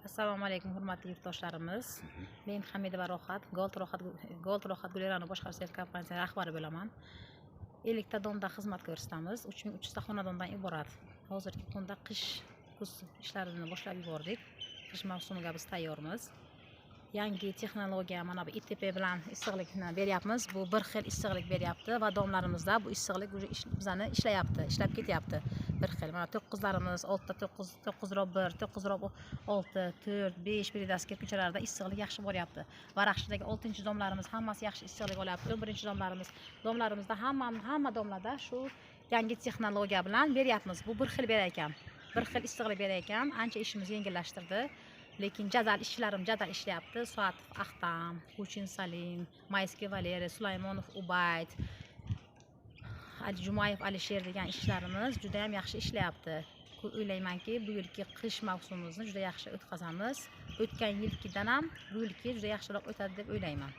Assalomu alaykum, hurmatli yurtdoshlarimiz. Men Hamidova Rohat, Gold Rohat Gulerani boshqaruvchi kompaniyasi rahbari bo'laman. 50 ta дом da xizmat ko'rsatamiz. 3300 ta xonadondan iborat. Hozirgi kunda qish, kuz ishlarini boshlab yubordik. Qish mavsumiga biz tayyormiz. Yangi texnologiya, mana bu ИТП bilan issiqlikni beryapmiz. Bu bir xil issiqlik beryapti va дом larimizda bu issiqlik уже bizani ishlayapti, ishlab ketyapti bir xil. Mana to'qqizlarimiz, oltita to'qqiz, 9-1, 9-6, 4, 5 brigadasi ko'chalarida issiqlik yaxshi boryapti. Varaxshdagi oltinchi дом larimiz hammasi yaxshi issiqlik olyapti. 11-dom larimiz, дом larimizda hamma дом larda shu yangi texnologiya bilan beryapmiz. Bu bir xil berar ekan, bir xil issiqlik berar ekan, ancha ishimizni yengillashtirdi. Lekin jadal ishchilarim jadal ishlayapti. Soatov Ahtam, Kuchin Salim, Mayskiy Valeriy, Sulaymonov Ubayd, Ali Jumayev Alisher degan ishchilarimiz juda yam yaxshi ishlayapti. O'ylaymanki, bu yilgi qish mavsumimizni juda yaxshi o'tkazamiz. O'tgan yilgidan ham bu yilgi juda yaxshiroq o'tadi deb o'ylayman.